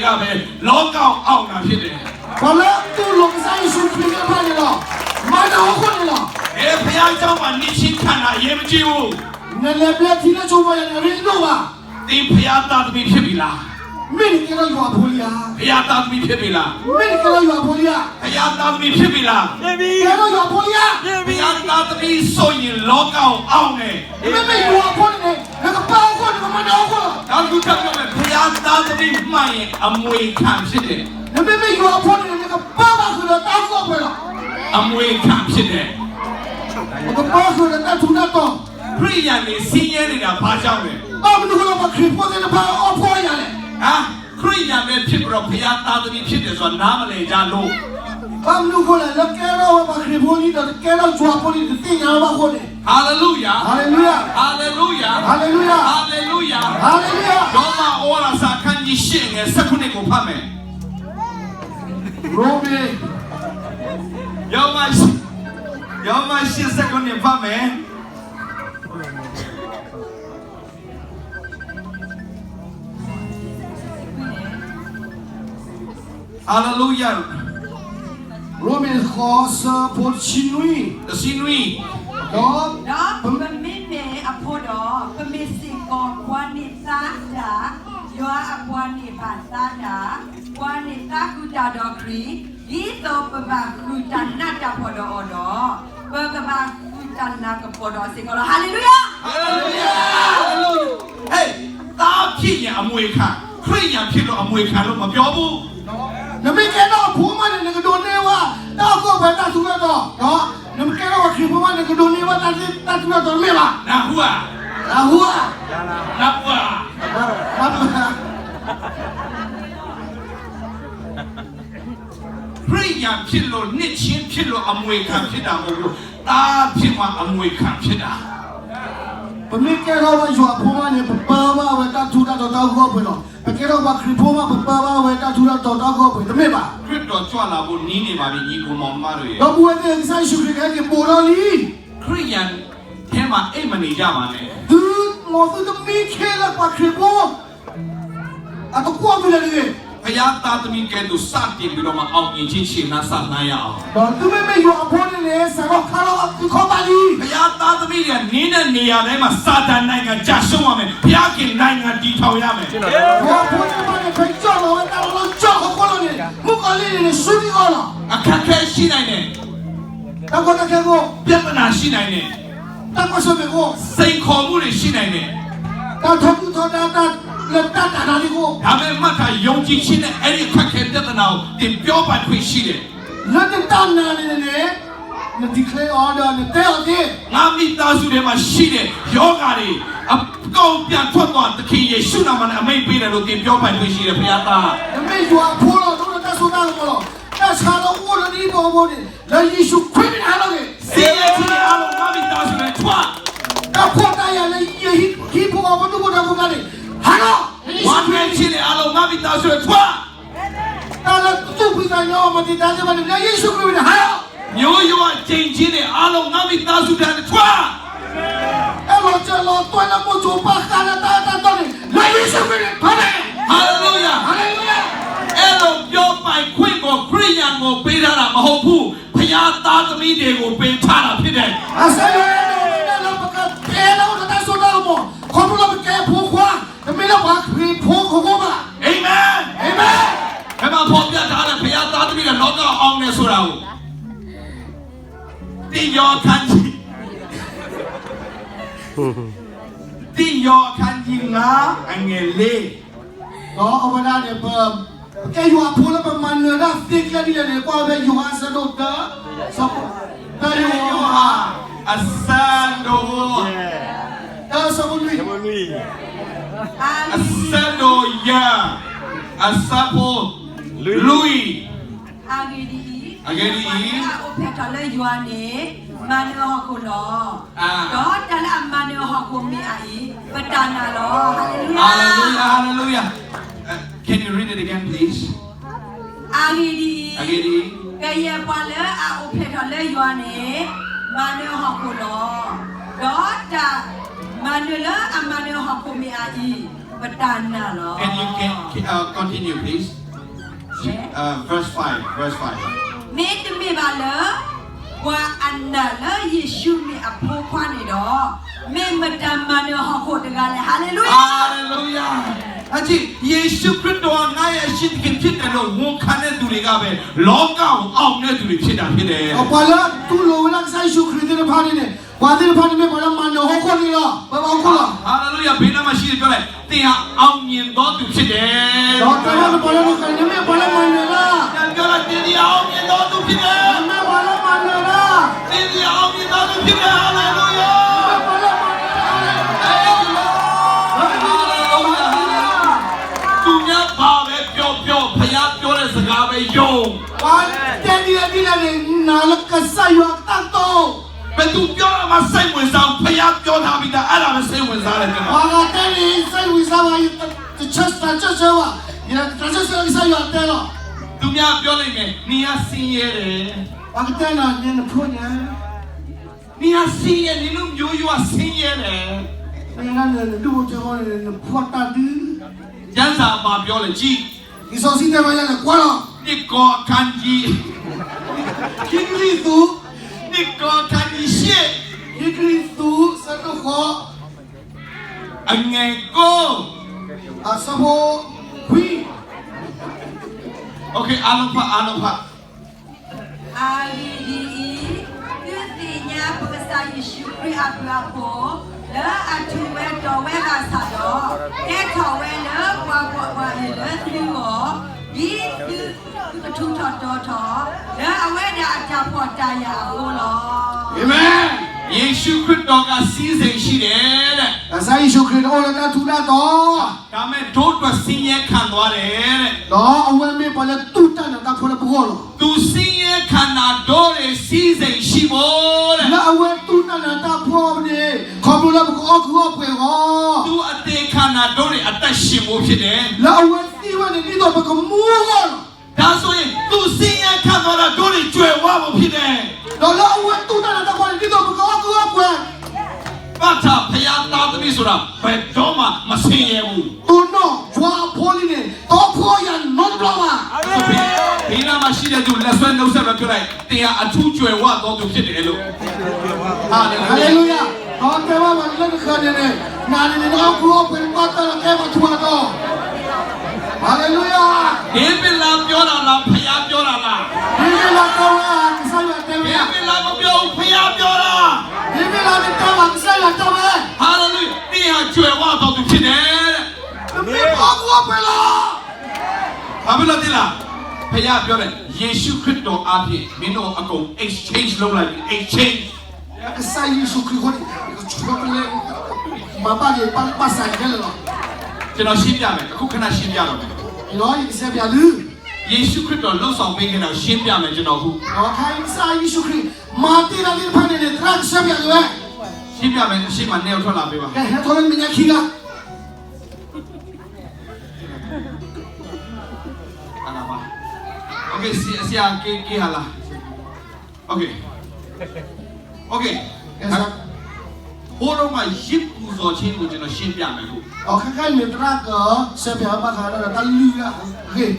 ကပဲ လောကအောင်အောင်တာဖြစ်တယ် ပှၤလၢအတူၢ်လိာ်ကစၢ်ယ့ၣ်ၡူးခရံာ်သ့ၣ်တဖၣ်န့ၣ်လီၤ, မၤနၢၤဟီၣ်ခိၣ်န့ၣ်လီၤ. အဲ ဘုရားကျောင်းမှာ နှစ်ချင်းခံတာ အရေးမကြီးဘူး နလဲၤဘျဲထံလၢဆိမိၣ်ယၤန့ၣ် အရ့ဒိၣ်ဘၣ်. သင်ဘုရားသားသမီးဖြစ်ပြီလား မ့ၢ်နကဲထီၣ်ယွၤအဖိလံဧါ. ဘုရားသားသမီးဖြစ်ပြီလား မ့ၢ်နကဲထီၣ်ယွၤအဖိလံဧါ. ဘုရားသားသမီးဖြစ်ပြီလား ကဲထီၣ်ယွၤအဖိလံဧါ. ဘုရားသားသမီးဆိုရင် လောကအောင်အောင်တယ် နမ့မ့ၢ်ယွၤအဖိန့ၣ်န့ၣ် နကပၢဟီၣ်ခိၣ် နကမၤနၢၤဟီၣ်ခိၣ်လီၤ. နောက်တစ်ခုထပ်ပြောမယ် ဘုရားသားသမီးမှန်ရင် အမွေခံဖြစ်တယ် နမ့မ့ၢ်ယွၤအဖိန့ၣ်န့ၣ် နကပၢဘၣ်ဃုာ်ဒီးတၢ်အုၣ်ကီၢ်ပှဲၤလီၤ. အမွေခံဖြစ်တယ် နကပၢဃုာ်ဒီးတၢ်ထူးတၢ်တီၤ. ခရစ်ယာန်တွေ ဆင်းရဲနေတာ ဘာကြောင့်လဲ ဘၣ်မနုၤအဃိလၢပှၤခရံာ်ဖိသ့ၣ်တဖၣ်အီၣ်ဖှီၣ်အယာ်လဲၣ်. ခရစ်ယာန်ပဲဖြစ်ပြီးတော့ ဘုရားသားသမီးဖြစ်တယ်ဆိုတာ နားမလည်ကြလို့ ဘၣ်မနုၤအဃိလဲၣ် လၢကဲထီၣ်ဝဲပှၤခရံာ်ဖိလံဒီး ကဲထီၣ်ယွၤအဖိလံ တသ့ၣ်ညါဘၣ်အဃိန့ၣ်. ဟာလေလုယာ ဟာလေလုယာ ဟာလေလုယာ ဟာလေလုယာ ဟာလေလုယာ ဟာလေလုယာ ရောမအဝဲဒၣ်စာခန်းကြီးရှစ်ငယ်ဆယ့်ခုနစ်ကိုဖတ်မယ် ရိမ့ၤ ရောမ ရောမရှစ်ဆယ့်ခုနစ်ဖတ်မယ် ဟာလေလုယာ ရိမ့ၤဃိး ဆၢဖိတဆံနွံ တဆံနွံ ဒီး ဒီးပမ့မ့ၢ်အဖိဒီး ပမ့ၢ်စ့ၢ်ကီးပှၤန့ၢ်သါတၢ်, ယွၤအပှၤန့ၢ်ဘၣ်သါတၢ်, ပှၤန့ၣ်သါဃုာ်တၢ်ဒီးခရံာ်, ဒ်သိးပဘၣ်ဃုာ်တၢ်နးတၢ်ဖှီၣ်ဒီးအီၤဒီး, ပကဘၣ်ဃုာ်တၢ်နးကပီၤဒီးစ့ၢ်ကီးလီၤ. ဟၤလ့လူယၤ ဟဲ သားဖြစ်ရင်အမွေခံ, ခရစ်ယာန်ဖြစ်လို့အမွေခံလို့မပြောဘူး. နမ့ၢ်ကဲထီၣ်အဖိမးန့ၣ် နကဒိးန့ၢ်ဘၣ် တၢ်အုၣ်ကီၢ်ပှဲၤတၢ်ထူးတၢ်တီၤ, နမ့ၢ်ကဲထီၣ်ပှၤခရံာ်ဖိမးန့ၣ် နကဒိးန့ၢ်ဘၣ်တၢ်ထူးတၢ်တီၤတမ့ၢ်ဘၣ်. နၢ်ဟူဧါ, နၢ်ဟူဧါ, နၢ်ဟူဧါ. ခရစ်ယာန်ဖြစ်လို့ နှစ်ချင်းဖြစ်လို့ အမွေခံဖြစ်တာမဟုတ်ဘူး, သားဖြစ်မှအမွေခံဖြစ်တာ. ပမ့ၢ်ကဲထီၣ်ဘၣ်ယွၤအဖိမးန့ၣ် ပပၢဘၣ်ဝဲတၢ်ထူးတၢ်တီၤတၢ်အုၣ်ကီၢ်ပှဲၤလီၤ. ပကဲထီၣ်ပှၤခရံာ်ဖိမး ပပၢဘၣ်ဝဲတၢ်ထူးတၢ်တီၤတၢ်အုၣ်ကီၢ်ပှဲၤတမ့ၢ်ဘၣ်. ခရစ်တော်ကြွလာဖို့နီးနေပါပြီ ညီအစ်ကိုမောင်မတွေ. ဒီပုၢ်ဝဲၢ်သ့ၣ်ဧၢ, ကစၢ်ယ့ၣ်ၡူးခရံာ်ကဟဲက့ၤဘူးထီၣ်လံ. ခရစ်ယာန်ထဲမှာ အိပ်မနေကြပါနဲ့. သုမ့ၢ်သုတမံခ့လၢပှၤခရံာ်ဖိ အတကွီၣ်သုလဲၣ်တဂ့ၤ. ဘုရားသားသမီးကဲသို့ စတင်ပြီးတော့မှ အောင်မြင်ခြင်း ခြေလှမ်း စလှမ်းရအောင်. ဒီးသုမ့မ့ၢ်ယွၤအဖိန့ၣ်န့ၣ် စးထီၣ်ခါလီၤသုခီၣ်ဘၣ်လံ. ဘုရားသားသမီးတွေက နင်းတဲ့နေရာတိုင်းမှာ စာတန်နိုင်ငံ ကျရှုံးရမယ်, ဘုရားခင်နိုင်ငံ တည်ထောင်ရမယ်. ယွၤအဖိသ့ၣ်တဖၣ်န့ၣ် ပကၠီၣ်လီၤဝဲတၢ်လီၢ်ကၠီၣ်ဟီၣ်ခိၣ်လီၤန့ၣ် မုၣ်ကီၤလံၢ်န့ၣ်န့ၣ် ဆူထံအီၤလီၤ.အခက်အခဲရှိနိုင်တယ်. တၢ်ကီတၢ်ခဲအိၣ်, ပြဿနာရှိနိုင်တယ်. တၢ်ကွၢ်ဆၢၣ်မဲာ်အိၣ်, စိန်ခေါ်မှုတွေရှိနိုင်တယ်. တၢ်ထီဒုၣ်ထီဒါ တၢ်လၢတၢ်တၤတၢ်လံအိၣ်. ဒါပေမဲ့ မှတ်ထား, ယုံကြည်ခြင်းနဲ့ အဲဒီအခက်အခဲပြဿနာကို သင်ပြောပိုင်ခွင့်ရှိတယ်. လၢနတၢ်နာ်န့ၣ်န့ၣ် န declare အီၤဒီးနတဲအီၤသ့. ငါ့မိသားစုထဲမှာရှိတဲ့ ရောဂါတွေ အကုန်ပြန်ထွက်သွား, သခင်ယေရှုနာမနဲ့ အမိန့်ပေးတယ်လို့ သင်ပြောပိုင်ခွင့်ရှိတယ်, ဘုရားသား. နမ့ၢ်ယွၤအဖိလီၤ, နအိၣ်ဒီးတၢ်စိတၢ်ကမီၤလီၤ. တၢ်ဆါလၢအိၣ်လၢနဟံၣ်ဖိဃီဖိန့ၣ် လၢယ့ၣ်ၡူးခရံာ်မ့ၢ်တဟးလီၤန့ၣ်, ဆင်းရဲခြင်းတွေအားလုံး ငါ့မိသားစုထဲ ထွက်. တၢ်ဖှီၣ်တၢ်ယာ်လၢယဟံၣ်ဖိဃီဖိဒိၣ်ဖိထၣ်ဖိကျါန့ၣ် ဟးလီၤ. ဝမ်းနည်းခြင်းတွေအားလုံး ငါ့မိသားစုထဲ ထွက်. တၢ်လၢသူၣ်ဖှံသးညီ မၤတံာ်တာ်သ့ၣ်တဖၣ်န့ၣ် လၢယ့ၣ်ၡူးခရံာ်မ့ၢ်တဟးလီၤ. မျိုးရိုးအကျိန်ခြင်းတွေအားလုံး ငါ့မိသားစုထဲ ထွက်. အဲၣ်လီၤစၢၤလီၤသွဲၣ်လၢမိၢ်ကၠိပၢ်ဃါလၢတၢ်အၢတၢ်သီန့ၣ် လၢယ့ၣ်ၡူးခရံာ်န့ၣ် ဖးလဲၣ်. Hallelujah. Hallelujah. အဲလိုပြောပိုင်ခွင့်ကို ခရစ်ယာန်ကို ပေးထားတာမဟုတ်ဘူး, ဘုရားသားသမီးတွေကို ပေးထားတာဖြစ်တယ်. ကစၢ်ယွၤအဲၣ်ဒိးဝဲဒၣ်လၢပကတဲလၢအိၣ်ဒီးတၢ်စိတၢ်ကမီၤ, ခီဖျိလၢပကဲဖိခွါ, တမ့ၢ်လၢပှၤခရံာ်ဖိအဃိဘၣ်. Amen. Amen. ဘယ်မှာဖော်ပြထားလဲ, ဘုရားသားသမီးတွေ လောကအောင်အောင်တယ်ဆိုတာကို. တိယောခန်းကြီး, တိယောခန်းကြီးငါး အငယ်လေး. ဒီးအဝဲဒၣ်န့ၣ် ပ ပကဲယွၤအဖိလၢပမၤနၢၤတၢ်သ့ကျဲဒ်လဲၣ်န့ၣ် ကွၢ်ဖဲယိၤဟၣ်အဆၢဒိၣ်တၢ, တၢယိၤဟၣ်, အဆၢဒိၣ်, တၢအဆၢဖိလွံၢ်, အဆၢဒိၣ်ယဲၢ်, အဆၢဖိလွံၢ်. အဂ့ၢ်ဒ်အံၤ, အဂ့ၢ်ဒ်အံၤ, ပှၤလၢအအိၣ်ဖျဲၣ်ထီၣ်လၢယွၤန့ၣ် မၤနၢၤဟီၣ်ခိၣ်လီၤ. ဒီးတၢ်လၢအမၤနၢၤဟီၣ်ခိၣ်မ့ၢ်အအံၤ ပတၢ်နာ်လီၤ. Hallelujah. Hallelujah. Hallelujah. Uh, can you read it again, please? အဂ့ၢ်ဒ်အံၤ, အဂ့ၢ်ဒ်အံၤ, ကယဲၢ်ပှၤလၢအအိၣ်ဖျဲၣ်ထီၣ်လၢယွၤန့ၣ် မၤနၢၤဟီၣ်ခိၣ်လီၤ. ဒီးတၢ်မၤနၢၤလၢအမၤနၢၤဟီၣ်ခိၣ်မ့ၢ်အအံၤ, ပတၢ်နာ်လီၤ. Can you can, can, uh, continue, please? Uh, verse five, verse five. မ့တမ့ၢ်ဘၣ်လၢ ပှၤအနာ်လၢယ့ၣ်ၡူးမ့ၢ်အဖိခွါန့ၣ်ဒီး, မ့ၢ်မတၤမၤနၢၤဟီၣ်ခိၣ်တဂၤလဲၣ်. Hallelujah. ယေရှုခရစ်တော်က ငါ့ရဲ့အရှင်သခင်ဖြစ်တယ်လို့ ဝန်ခံတဲ့သူတွေကပဲ လောကကိုအောင်မြင်တဲ့သူတွေဖြစ်တာဖြစ်တယ်. ပှၤလၢတူၢ်လိာ်ဝဲဒၣ်ကစၢ်ယ့ၣ်ၡူးခရံာ်သ့ၣ်တဖၣ်န့ၣ်န့ၣ်, ပှၤသ့ၣ်တဖၣ်န့ၣ်မ့ၢ်ပှၤလၢမၤနၢၤဟီၣ်ခိၣ်န့ၣ်လီၤ. ပှၤဘၣ်ဟီၣ်ခိၣ်လီၤ. Hallelujah. သင်သည်အောင်မြင်သောသူဖြစ်တယ်. ဒီးတဲဝဲဒၣ်ပှၤလၢနဃၢၤန့ၣ် နမ့ၢ်ပှၤလၢမၤနၢၤလီၤ. သင်သည်အောင်မြင်သောသူဖြစ်တယ်. နမ့ၢ်ပှၤလၢမၤနၢၤလီၤ. သင်သည်အောင်မြင်သောသူဖြစ်တယ်. Hallelujah. နမ့ၢ်ပှၤလၢမၤနၢၤလီၤ. Hallelujah. သူများဘာပဲပြောပြော ဘုရားပြောတဲ့စကားပဲယုံ. ပှၤတဲဒ်လဲၣ်ဒ်လဲၣ်န့ၣ် နာ်လၢကစၢ်ယွၤအတၢ်ကတိၤ. ဘယ်သူပြောတာမှစိတ်ဝင်စားဘူး ဘုရားပြောထားပြီးသား အဲ့ဒါပဲစိတ်ဝင်စားတယ်ကျွန်တော်. ပှၤဂၤတဲန့ၣ် စိတ်ဝင်စားဘၣ်, တဆၢတၢ်ဆၢဘၣ်, တၢ်ဆၢဆၢကစၢ်ယွၤတဲလီၤ. သူများပြောလိမ့်မယ် နင်ကဆင်းရဲတယ်. ပှၤကတဲနၤ နဖိညါ နင်ကဆင်းရဲ, နင်တို့မျိုးရိုးကဆင်းရဲတယ်. နဒူၣ်ဖိထၢဖိန့ၣ် နဖှီၣ်တၢ်ဒုး. ကျမ်းစာမှာပြောတယ် ကြည့်. လံာ်စီဆှံတဲဝဲဒ်လဲၣ် ကွၢ်လီၤ. နှစ်ကောအခန်းကြီး ခံကရံၣ်သူး နှစ်ကောအခန်းကြီးရှစ် ခံကရံၣ်သူး အဆၢဒိၣ်ဃိး အငယ်ကိုး အဆၢဖိခွံ. Okay, အားလုံးဖတ်, အားလုံးဖတ်. အဂ့ၢ်ဒ်အံၤ, သုသ့ၣ်ညါပကစၢ်ယ့ၣ်ၡူးခရံာ်အဘျုးအဖှိၣ်, လၢအထုးဝဲတီၢ်ဝဲဘၣ်ဆၣ်ဒီး, ကဲထီၣ်ဝဲလၢပှၤဘီၣ်ဘၣ်အံၤလၢသုဂီၢ်, ဒ်သုကထူးထီၣ်တီၤထီၣ်, လၢအဝဲဒၣ်အတၢ်ဖှီၣ်တၢ်ယာ်အဃိလီၤ. Amen. ယေရှုခရစ်တော်က စည်းစိမ်ရှိတယ်တဲ့. ကစၢ်ယ့ၣ်ၡူးခရံာ်န့ၣ်အိၣ်လၢတၢ်ထူးတၢ်တီၤ. ဒါပေမဲ့ ဒိၣ်အတွက်ဆင်းရဲခံသွားတယ်တဲ့. ဒီးအဝဲမ့ၢ်ပှၤလၢသူၣ်တၢ်နာ်တၢ်ဖှီၣ်လၢပဂီၢ်လီၤ. သူဆင်းရဲခံတာ ဒိၣ်တွေစည်းစိမ်ရှိဖို့တဲ့. လၢအဝဲသူၣ်တၢ်နာ်တၢ်ဖှီၣ်န့ၣ် ခီဖျိလၢပကအီၣ်ကုၢ်အီၣ်ပှဲၤအဂီၢ်, သူအသေခံတာ ဒို့တွေအသက်ရှင်ဖို့ဖြစ်တယ်. လၢအဝဲသံဝဲန့ၣ် ဒ်သိးပကမူအဂီၢ်လီၤ. ဒါဆိုရင် သူဆင်းရဲခံသွားတာ ဒို့တွေကြွယ်ဝဖို့ဖြစ်တယ်. ဒီးလၢအဝဲသူၣ်တၢ်နာ်တၢ်ဖှီၣ်န့ၣ် ဒ်သိးပကအီၣ်ကုၢ်အီၣ်ပှဲၤ ဘၣ်ဆၣ် ဘုရားသားသမီးဆိုတာ ဘယ်တော့မှ မဆင်းရဲဘူး. တိၢ်နီၣ်ယွၤအဖိလံန့ၣ် တအီၣ်ကုၢ်အီၣ်ယၤနီတဘျီဘၣ်. ဆိုပြီး ဒီနားမှာရှိတဲ့သူ လက်ဆွဲနှုတ်ဆက်ပြီး ပြောလိုက်, သင်ဟာ အထူးကြွယ်ဝသောသူဖြစ်တယ်လို့. Hallelujah. ဒီးတဲဘၣ်ပှၤလၢနဃၢၤန့ၣ်န့ၣ်, နၤန့ၣ်န့ၣ် နအီၣ်ကုၢ်အီၣ်ပှဲၤ နဘၣ်တၢ်လီၤကဲပှၤထူးပှၤတီၤ. Hallelujah. ဒေးဗစ်လား ပြောတာလား, ဘုရားပြောတာလား. ဒ့ဝံးလၢတဲဝဲဧါ, ကစၢ်ယွၤတဲဝဲဧါ. ဒေးဗစ်လား မပြောဘူး, ဘုရားပြောတာ. ဒ့ဝံးလၢနတဲဘၣ်, ကစၢ်ယွၤတဲဝဲ. Hallelujah. သင်ဟာ ကြွယ်ဝသောသူဖြစ်တယ်. နမ့ၢ်ပှၤအီၣ်ကုၢ်အီၣ်ပှဲၤလီၤ. ဘာဖြစ်လို့လဲသိလား, ဘုရားပြောတယ်, ယေရှုခရစ်တော်အားဖြင့် မင်းတို့အကုန် exchange လုပ်လိုက်ပြီ, exchange. ကစၢ်ယ့ၣ်ၡူးခရံာ်အဃိန့ၣ် ကဆှၢပလဲ, မၤဘၣ်က့ၤ ဘၣ်ဆၣ်ခဲလၢာ်လီၤ. ကျွန်တော်ရှင်းပြမယ်, အခုခဏရှင်းပြတော့မယ်. ယကစဲးပၠးသု. ယေရှုခရစ်တော် လုပ်ဆောင်ပေးခဲ့တာကို ရှင်းပြမယ်, ကျွန်တော်အခု. ဒီးခဲအံၤ ကစၢ်ယ့ၣ်ၡူးခရံာ် မၤတ့ၢ်တၢ်သ့ၣ်တဖၣ်န့ၣ်န့ၣ် သရၣ်ကစဲးပၠးက့ၤဝဲ. ရှင်းပြမယ်, ရှေ့မှာ နှစ်ယောက်ထွက်လာပေးပါ. ကဲ ဟဲထီၣ်လၢမဲာ်ညါခံဂၤ. အဂၤပါ. Okay, ဆရာ, ဆရာ, က့ၤ, က့ၤဟါလၢ. Okay. Okay. ကဲ ဟိုတုန်းက ယဇ်ပူဇော်ခြင်းကို ကျွန်တော်ရှင်းပြမယ်အခု. ဒီးခဲခါအံၤန့ၣ် သရၣ်ကစဲးပၠးဝဲဘၣ်ဃးဒီးတၢ်လုၢ်အဂ့ၢ်.